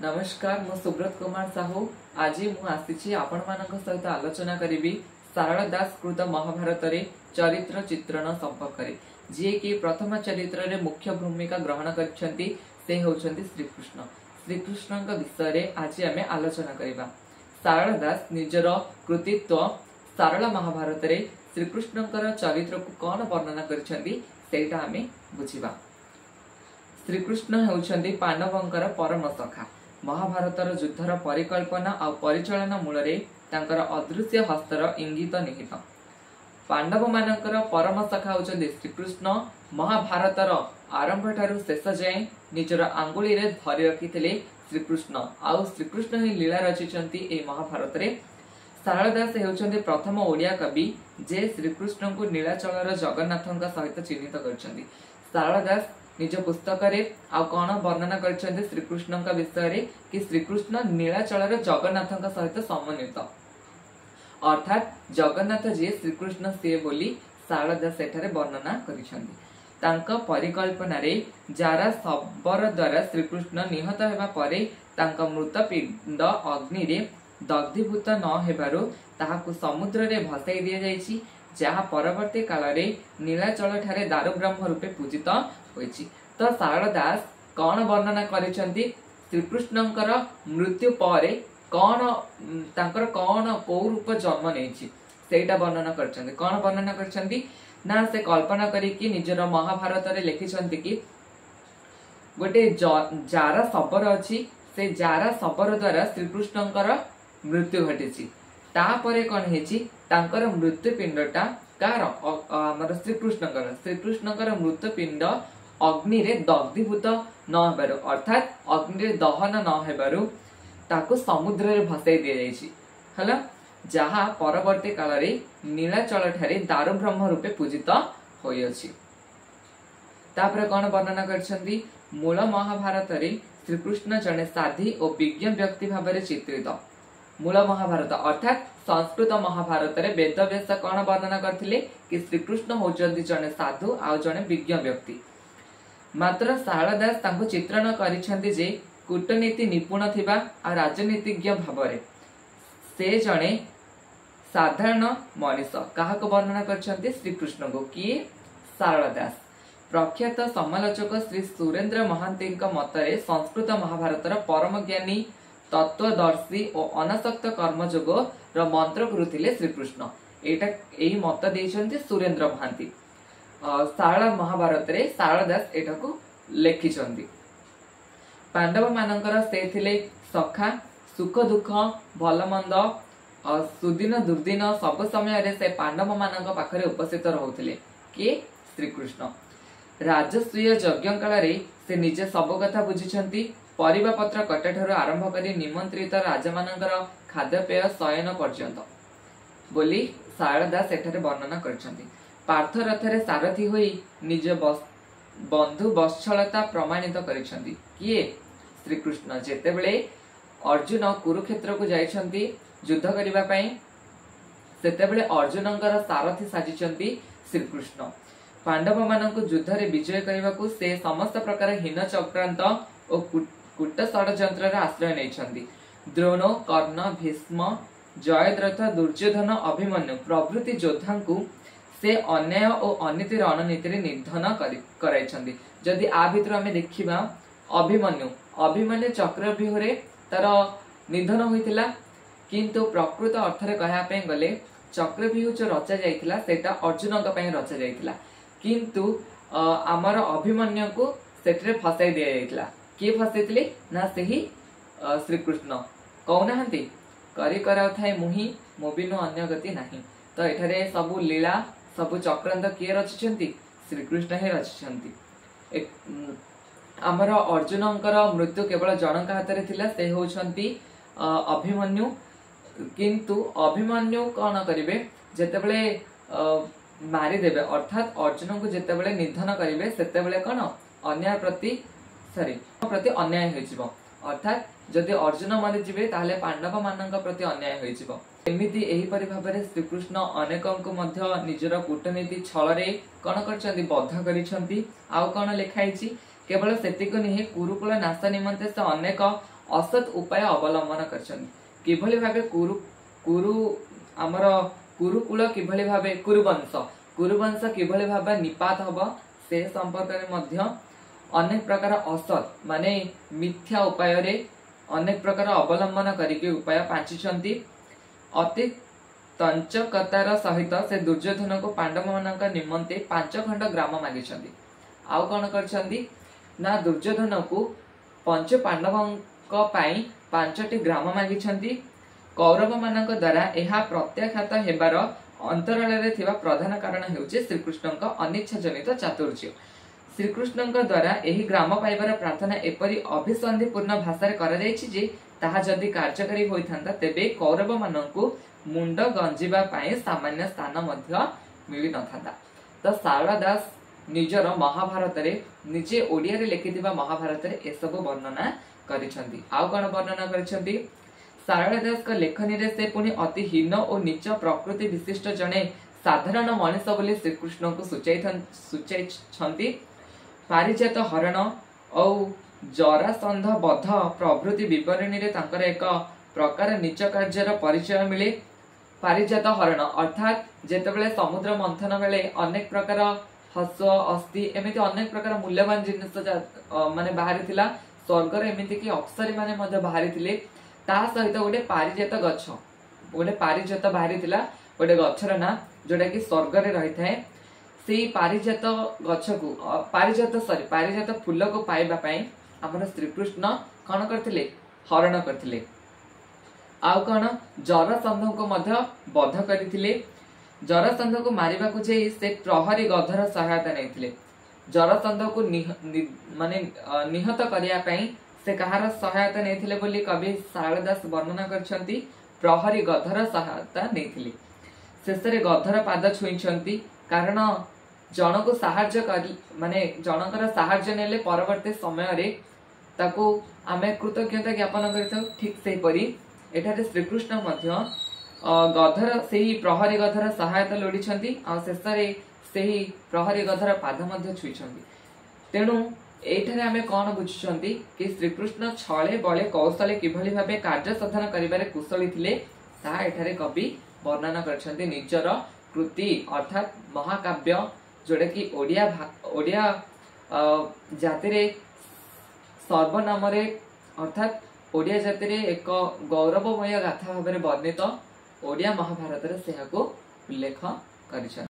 ନମସ୍କାର, ମୁଁ ସୁବ୍ରତ କୁମାର ସାହୁ। ଆଜି ମୁଁ ଆସିଛି ଆପଣମାନଙ୍କ ସହିତ ଆଲୋଚନା କରିବି ସାରଳା ଦାସ କୃତ ମହାଭାରତରେ ଚରିତ୍ର ଚିତ୍ରଣ ସମ୍ପର୍କରେ। ଯିଏକି ପ୍ରଥମ ଚରିତ୍ରରେ ମୁଖ୍ୟ ଭୂମିକା ଗ୍ରହଣ କରିଛନ୍ତି, ସେ ହେଉଛନ୍ତି ଶ୍ରୀକୃଷ୍ଣ। ଶ୍ରୀକୃଷ୍ଣଙ୍କ ବିଷୟରେ ଆଜି ଆମେ ଆଲୋଚନା କରିବା। ସାରଳା ଦାସ ନିଜର କୃତିତ୍ୱ ସାରଳା ମହାଭାରତରେ ଶ୍ରୀକୃଷ୍ଣଙ୍କର ଚରିତ୍ରକୁ କଣ ବର୍ଣ୍ଣନା କରିଛନ୍ତି, ସେଇଟା ଆମେ ବୁଝିବା। ଶ୍ରୀକୃଷ୍ଣ ହେଉଛନ୍ତି ପାଣ୍ଡବଙ୍କର ପରମ ସଖା। ମହାଭାରତର ଯୁଦ୍ଧର ପରିକଳ୍ପନା ଆଉ ପରିଚାଳନା ମୂଳରେ ତାଙ୍କର ଅଦୃଶ୍ୟ ହସ୍ତର ଇଙ୍ଗିତ ନିହିତ। ପାଣ୍ଡବ ମାନଙ୍କର ପରମ ସଖା ହେଉଛନ୍ତି ଶ୍ରୀକୃଷ୍ଣ। ମହାଭାରତର ଆରମ୍ଭ ଠାରୁ ଶେଷ ଯାଏଁ ନିଜର ଆଙ୍ଗୁଳିରେ ଧରି ରଖିଥିଲେ ଶ୍ରୀକୃଷ୍ଣ, ଆଉ ଶ୍ରୀକୃଷ୍ଣ ହିଁ ଲୀଳା ରଚିଛନ୍ତି ଏହି ମହାଭାରତରେ। ସାରଳା ଦାସ ହେଉଛନ୍ତି ପ୍ରଥମ ଓଡ଼ିଆ କବି ଯେ ଶ୍ରୀକୃଷ୍ଣଙ୍କୁ ନୀଳାଚଳର ଜଗନ୍ନାଥଙ୍କ ସହିତ ଚିହ୍ନିତ କରିଛନ୍ତି। ସାରଳା ଦାସ ନିଜ ପୁସ୍ତକରେ ଆଉ କଣ ବର୍ଣ୍ଣନା କରିଛନ୍ତି ଶ୍ରୀକୃଷ୍ଣଙ୍କ ବିଷୟରେ କି ଶ୍ରୀକୃଷ୍ଣ ନୀଳାଚଳର ଜଗନ୍ନାଥଙ୍କ ସହିତ ସମନ୍ୱିତ, ଅର୍ଥାତ୍ ଜଗନ୍ନାଥ ଯିଏ ଶ୍ରୀକୃଷ୍ଣ ସିଏ ବୋଲି ସାରଳା ଦାସ ଏଠାରେ ବର୍ଣ୍ଣନା କରିଛନ୍ତି। ତାଙ୍କ ପରିକଳ୍ପନାରେ ଜାରା ଶବର ଦ୍ୱାରା ଶ୍ରୀକୃଷ୍ଣ ନିହତ ହେବା ପରେ ତାଙ୍କ ମୃତପିଣ୍ଡ ଅଗ୍ନିରେ ଦଗ୍ଧୀଭୂତ ନ ହେବାରୁ ତାହାକୁ ସମୁଦ୍ରରେ ଭସାଇ ଦିଆଯାଇଛି, ଯାହା ପରବର୍ତ୍ତୀ କାଳରେ ନୀଳାଚଳ ଠାରେ ଦାରୁବ୍ରହ୍ମ ରୂପେ ପୂଜିତ ହୋଇଛି। ତ ସାରଳା ଦାସ କଣ ବର୍ଣ୍ଣନା କରିଛନ୍ତି? ଶ୍ରୀକୃଷ୍ଣଙ୍କର ମୃତ୍ୟୁ ପରେ କଣ ତାଙ୍କର କଣ କୋଉ ରୂପ ଜନ୍ମ ନେଇଛି, ସେଇଟା ବର୍ଣ୍ଣନା କରିଛନ୍ତି। କଣ ବର୍ଣ୍ଣନା କରିଛନ୍ତି ନା, ସେ କଳ୍ପନା କରିକି ନିଜର ମହାଭାରତରେ ଲେଖିଛନ୍ତି କି ଗୋଟେ ଜାରା ଶବର ଅଛି, ସେ ଜାରା ଶବର ଦ୍ଵାରା ଶ୍ରୀକୃଷ୍ଣଙ୍କର ମୃତ୍ୟୁ ଘଟିଛି। ତାପରେ କଣ ହେଇଛି? ତାଙ୍କର ମୃତ୍ୟୁ ପିଣ୍ଡଟା କାହାର? ଆମର ଶ୍ରୀକୃଷ୍ଣଙ୍କର। ଶ୍ରୀକୃଷ୍ଣଙ୍କର ମୃତ୍ୟୁ ପିଣ୍ଡ ଅଗ୍ନିରେ ଦଗ୍ଧୀଭୂତ ନ ହେବାରୁ, ଅର୍ଥାତ୍ ଅଗ୍ନିରେ ଦହନ ନ ହେବାରୁ ତାକୁ ସମୁଦ୍ରରେ ଭସାଇ ଦିଆଯାଇଛି ହେଲା, ଯାହା ପରବର୍ତ୍ତୀ କାଳରେ ନୀଳାଚଳ ଠାରେ ଦାରୁବ୍ରହ୍ମ ରୂପେ ପୂଜିତ ହୋଇଅଛି। ତାପରେ କଣ ବର୍ଣ୍ଣନା କରିଛନ୍ତି? ମୂଳ ମହାଭାରତରେ ଶ୍ରୀକୃଷ୍ଣ ଜଣେ ସାଧୀ ଓ ବିଜ୍ଞ ବ୍ୟକ୍ତି ଭାବରେ ଚିତ୍ରିତ। ମୂଳ ମହାଭାରତ ଅର୍ଥାତ୍ ସଂସ୍କୃତ ମହାଭାରତରେ ବେଦବ୍ୟାସ କଣ ବର୍ଣ୍ଣନା କରିଥିଲେ କି ଶ୍ରୀକୃଷ୍ଣ ହଉଛନ୍ତି ଜଣେ ସାଧୁ ଆଉ ଜଣେ ବିଜ୍ଞ ବ୍ୟକ୍ତି। ମାତ୍ର ସାରଳା ଦାସ ତାଙ୍କୁ ଚିତ୍ରଣ କରିଛନ୍ତି ଯେ କୂଟନୀତି ନିପୁଣ ଥିବା ଆଉ ରାଜନୀତିଜ୍ଞ ଭାବରେ। ସେ ଜଣେ ସାଧାରଣ ମଣିଷ। କାହାକୁ ବର୍ଣ୍ଣନା କରିଛନ୍ତି? ଶ୍ରୀକୃଷ୍ଣଙ୍କୁ। କିଏ? ସାରଳା ଦାସ। ପ୍ରଖ୍ୟାତ ସମାଲୋଚକ ଶ୍ରୀ ସୁରେନ୍ଦ୍ର ମହାନ୍ତିଙ୍କ ମତରେ ସଂସ୍କୃତ ମହାଭାରତର ପରମ ଜ୍ଞାନୀ, ତତ୍ତ୍ୱଦର୍ଶୀ ଓ ଅନାସକ୍ତ କର୍ମଯୋଗର ମନ୍ତ୍ରଗୁରୁ ଥିଲେ ଶ୍ରୀକୃଷ୍ଣ। ଏଇଟା ଏଇ ମତ ଦେଇଛନ୍ତି ସୁରେନ୍ଦ୍ର ମହାନ୍ତି। ସାରଳା ମହାଭାରତରେ ସାରଳା ଦାସ ଏଟାକୁ ଲେଖିଛନ୍ତି। ପାଣ୍ଡବ ମାନଙ୍କର ସେ ଥିଲେ ସଖା। ସୁଖ ଦୁଃଖ, ଭଲ ମନ୍ଦ, ସୁଦିନ ଦୁର୍ଦିନ ସବୁ ସମୟରେ ସେ ପାଣ୍ଡବ ମାନଙ୍କ ପାଖରେ ଉପସ୍ଥିତ ରହୁଥିଲେ। କିଏ? ଶ୍ରୀକୃଷ୍ଣ। ରାଜସୂୟ ଯଜ୍ଞ କାଳରେ ସେ ନିଜେ ସବୁ କଥା ବୁଝିଛନ୍ତି। ପରିବା ପତ୍ର କଟା ଠାରୁ ଆରମ୍ଭ କରି ନିମନ୍ତ୍ରିତ ରାଜାମାନଙ୍କର ଖାଦ୍ୟପେୟ, ଶୟନ ପର୍ଯ୍ୟନ୍ତ ବୋଲି ସାରଳା ଦାସ ଏଠାରେ ବର୍ଣ୍ଣନା କରିଛନ୍ତି। ପାର୍ଥ ରଥରେ ସାରଥୀ ହୋଇ ନିଜ ବନ୍ଧୁ ବତ୍ସଳତା ପ୍ରମାଣିତ କରିଛନ୍ତି। କିଏ? ଶ୍ରୀକୃଷ୍ଣ। ଯେତେବେଳେ ଅର୍ଜୁନ କୁରୁକ୍ଷେତ୍ରକୁ ଯାଇଛନ୍ତି ଯୁଦ୍ଧ କରିବା ପାଇଁ, ସେତେବେଳେ ଅର୍ଜୁନଙ୍କର ସାରଥୀ ସାଜିଛନ୍ତି ଶ୍ରୀକୃଷ୍ଣ। ପାଣ୍ଡବ ମାନଙ୍କୁ ଯୁଦ୍ଧରେ ବିଜୟ କରିବାକୁ ସେ ସମସ୍ତ ପ୍ରକାର ହୀନ ଚକ୍ରାନ୍ତ ଓ କୂଟ ଷଡ଼ଯନ୍ତ୍ରର ଆଶ୍ରୟ ନେଇଛନ୍ତି। ଦ୍ରୋଣ, କର୍ଣ୍ଣ, ଭୀଷ୍ମ, ଜୟଦ୍ରଥ, ଦୁର୍ଯ୍ୟୋଧନ, ଅଭିମନ୍ୟୁ ପ୍ରଭୃତି ଯୋଦ୍ଧାଙ୍କୁ ସେ ଅନ୍ୟାୟ ଓ ଅନୀତି ରଣନୀତିରେ ନିଧନ କରାଇଛନ୍ତି। ଯଦି ଆ ଭିତରୁ ଆମେ ଦେଖିବା, ଅଭିମନ୍ୟୁ ଚକ୍ରବ୍ୟୁହରେ ତାର ନିଧନ ହୋଇଥିଲା, କିନ୍ତୁ ପ୍ରକୃତ ଅର୍ଥରେ କହିବା ପାଇଁ ଗଲେ ଚକ୍ରବ୍ୟୁହ ଯୋଉ ରଚା ଯାଇଥିଲା ସେଇଟା ଅର୍ଜୁନଙ୍କ ପାଇଁ ରଚା ଯାଇଥିଲା, କିନ୍ତୁ ଆମର ଅଭିମନ୍ୟୁକୁ ସେଠିରେ ଫସାଇ ଦିଆଯାଇଥିଲା। କିଏ ଫସାଇଥିଲେ ନା ସେହି ଶ୍ରୀକୃଷ୍ଣ। କହୁନାହାନ୍ତି କରି କରାଉଥାଏ ମୁହିଁ, ମୋ ବିନୁ ଅନ୍ୟ ଗତି ନାହିଁ। ତ ଏଠାରେ ସବୁ ଲୀଳା, ସବୁ ଚକ୍ରାନ୍ତ କିଏ ରଚିଛନ୍ତି? ଶ୍ରୀକୃଷ୍ଣ ହିଁ ରଚିଛନ୍ତି। ଆମର ଅର୍ଜୁନଙ୍କର ମୃତ୍ୟୁ କେବଳ ଜଣଙ୍କ ହାତରେ ଥିଲା, ସେ ହଉଛନ୍ତି ଅଭିମନ୍ୟୁ। କିନ୍ତୁ ଅଭିମନ୍ୟୁ କଣ କରିବେ? ଯେତେବେଳେ ମାରିଦେବେ, ଅର୍ଥାତ୍ ଅର୍ଜୁନଙ୍କୁ ଯେତେବେଳେ ନିଧନ କରିବେ, ସେତେବେଳେ କଣ ଅନ୍ୟାୟ ପ୍ରତି, ସରି, ପ୍ରତି ଅନ୍ୟାୟ ହୋଇଯିବ। ଅର୍ଥାତ୍ ଯଦି ଅର୍ଜୁନ ମରିଯିବେ ତାହେଲେ ପାଣ୍ଡବ ମାନଙ୍କ ପ୍ରତି ଅନ୍ୟାୟ ହୋଇଯିବ। ଏମିତି ଏହିପରି ଭାବରେ ଶ୍ରୀକୃଷ୍ଣ ଅନେକଙ୍କୁ ମଧ୍ୟ ନିଜର କୂଟନୀତି ଛଳରେ କଣ କରିଛନ୍ତି? ବଧ କରିଛନ୍ତି। ଆଉ କଣ ଲେଖା ହେଇଛି? କେବଳ ସେତିକି ନୁହେଁ, କୁରୁକୁଳ ନାଶ ନିମନ୍ତେ ସେ ଅନେକ ଅସତ୍ ଉପାୟ ଅବଲମ୍ବନ କରିଛନ୍ତି। କିଭଳି ଭାବେ କୁରୁ କୁରୁ ଆମର କୁରୁକୁଳ କିଭଳି ଭାବେ କୁରୁବଂଶ କିଭଳି ଭାବେ ନିପାତ ହବ ସେ ସମ୍ପର୍କରେ ମଧ୍ୟ ଅନେକ ପ୍ରକାର ଅସତ୍ ମାନେ ମିଥ୍ୟା ଉପାୟରେ ଅନେକ ପ୍ରକାର ଅବଲମ୍ବନ କରିକି ଉପାୟ ପାଞ୍ଚିଛନ୍ତି। ଅତି ତଞ୍ଚକତାର ସହିତ ସେ ଦୁର୍ଯ୍ୟୋଧନକୁ ପାଣ୍ଡବମାନଙ୍କ ନିମନ୍ତେ 5 ଖଣ୍ଡ ଗ୍ରାମ ମାଗିଛନ୍ତି। ଆଉ କଣ କରିଛନ୍ତି ନା ଦୁର୍ଯ୍ୟୋଧନକୁ ପଞ୍ଚ ପାଣ୍ଡବଙ୍କ ପାଇଁ 5ଟି ଗ୍ରାମ ମାଗିଛନ୍ତି। କୌରବମାନଙ୍କ ଦ୍ୱାରା ଏହା ପ୍ରତ୍ୟାଖ୍ୟାତ ହେବାର ଅନ୍ତରାଳରେ ଥିବା ପ୍ରଧାନ କାରଣ ହେଉଛି ଶ୍ରୀକୃଷ୍ଣଙ୍କ ଅନିଚ୍ଛା ଜନିତ ଚାତୁର୍ଯ୍ୟ। ଶ୍ରୀକୃଷ୍ଣଙ୍କ ଦ୍ୱାରା ଏହି ଗ୍ରାମ ପାଇବାର ପ୍ରାର୍ଥନା ଏପରି ଅଭିସନ୍ଧିପୂର୍ଣ୍ଣ ଭାଷାରେ କରାଯାଇଛି ଯେ ତାହା ଯଦି କାର୍ଯ୍ୟକାରୀ ହୋଇଥାନ୍ତା ତେବେ କୌରବମାନଙ୍କୁ ମୁଣ୍ଡ ଗଞ୍ଜିବା ପାଇଁ ସାମାନ୍ୟ ସ୍ଥାନ ମଧ୍ୟ ମିଳିନଥାନ୍ତା। ତ ସାରଳା ଦାସ ନିଜର ମହାଭାରତରେ ନିଜେ ଓଡ଼ିଆରେ ଲେଖିଥିବା ମହାଭାରତରେ ଏସବୁ ବର୍ଣ୍ଣନା କରିଛନ୍ତି। ଆଉ କଣ ବର୍ଣ୍ଣନା କରିଛନ୍ତି? ସାରଳା ଦାସଙ୍କ ଲେଖନୀରେ ସେ ପୁଣି ଅତି ହୀନ ଓ ନୀଚ ପ୍ରକୃତି ବିଶିଷ୍ଟ ଜଣେ ସାଧାରଣ ମଣିଷ ବୋଲି ଶ୍ରୀକୃଷ୍ଣଙ୍କୁ ସୂଚାଇଛନ୍ତି। ପାରିଜାତ ହରଣ ଓ ଜରାସନ୍ଧ ବଧ ପ୍ରଭୃତି ବିବରଣୀରେ ତାଙ୍କର ଏକ ପ୍ରକାର ନୀଚ କାର୍ଯ୍ୟର ପରିଚୟ ମିଳେ। ପାରିଜାତ ହରଣ ଅର୍ଥାତ୍ ଯେତେବେଳେ ସମୁଦ୍ର ମନ୍ଥନ ବେଳେ ଅନେକ ପ୍ରକାର ହସ ଅସ୍ଥି ଏମିତି ଅନେକ ପ୍ରକାର ମୂଲ୍ୟବାନ ଜିନିଷ ମାନେ ବାହାରିଥିଲା, ସ୍ୱର୍ଗରେ ଏମିତିକି ଅପ୍ସରୀ ମାନେ ମଧ୍ୟ ବାହାରିଥିଲେ। ତା ସହିତ ଗୋଟେ ପାରିଜାତ ଗଛ, ଗୋଟେ ପାରିଜାତ ବାହାରିଥିଲା, ଗୋଟେ ଗଛର ନାଁ ଯୋଉଟା କି ସ୍ୱର୍ଗରେ ରହିଥାଏ। ସେଇ ପାରିଜାତ ଗଛକୁ ପାରିଜାତ ସରି ପାରିଜାତ ଫୁଲକୁ ପାଇବା ପାଇଁ ଆମର ଶ୍ରୀକୃଷ୍ଣ କଣ କରିଥିଲେ? ହରଣ କରିଥିଲେ। ଆଉ କଣ ଜରାସନ୍ଧଙ୍କୁ ମଧ୍ୟ ବଧ କରିଥିଲେ। ଜରାସନ୍ଧକୁ ମାରିବାକୁ ଯାଇ ସେ ପ୍ରହରୀ ଗଧର ସହାୟତା ନେଇଥିଲେ। ଜରାସନ୍ଧକୁ ମାନେ ନିହତ କରିବା ପାଇଁ ସେ କାହାର ସହାୟତା ନେଇଥିଲେ ବୋଲି କବି ସାରଳା ଦାସ ବର୍ଣ୍ଣନା କରିଛନ୍ତି? ପ୍ରହରୀ ଗଧର ସହାୟତା ନେଇଥିଲେ। ଶେଷରେ ଗଧର ପାଦ ଛୁଇଁଛନ୍ତି, କାରଣ ଜଣକୁ ସାହାଯ୍ୟ କରି ମାନେ ଜଣଙ୍କର ସାହାଯ୍ୟ ନେଲେ ପରବର୍ତ୍ତୀ ସମୟରେ ତାକୁ ଆମେ କୃତଜ୍ଞତା ଜ୍ଞାପନ କରିଥାଉ। ଠିକ ସେହିପରି ଏଠାରେ ଶ୍ରୀକୃଷ୍ଣ ମଧ୍ୟ ଗଧର ସେଇ ପ୍ରହରୀ ଗଧର ସହାୟତା ଲୋଡ଼ିଛନ୍ତି ଆଉ ଶେଷରେ ସେହି ପ୍ରହରୀ ଗଧର ପାଦ ମଧ୍ୟ ଛୁଇଁଛନ୍ତି। ତେଣୁ ଏଇଠାରେ ଆମେ କଣ ବୁଝୁଛନ୍ତି କି ଶ୍ରୀକୃଷ୍ଣ ଛଳେ ବଳେ କୌଶଳେ କିଭଳି ଭାବେ କାର୍ଯ୍ୟ ସାଧନ କରିବାରେ କୁଶଳୀ ଥିଲେ ତାହା ଏଠାରେ କବି ବର୍ଣ୍ଣନା କରିଛନ୍ତି ନିଜର କୃତି ଅର୍ଥାତ୍ ମହାକାବ୍ୟ, ଯୋଉଟା କି ଓଡ଼ିଆ ଜାତିରେ ସର୍ବନାମରେ ଅର୍ଥାତ୍ ଓଡ଼ିଆ ଜାତିରେ ଏକ ଗୌରବମୟ ଗାଥା ଭାବରେ ବର୍ଣ୍ଣିତ ଓଡ଼ିଆ ମହାଭାରତରେ ସେହାକୁ ଉଲ୍ଲେଖ କରିଛନ୍ତି।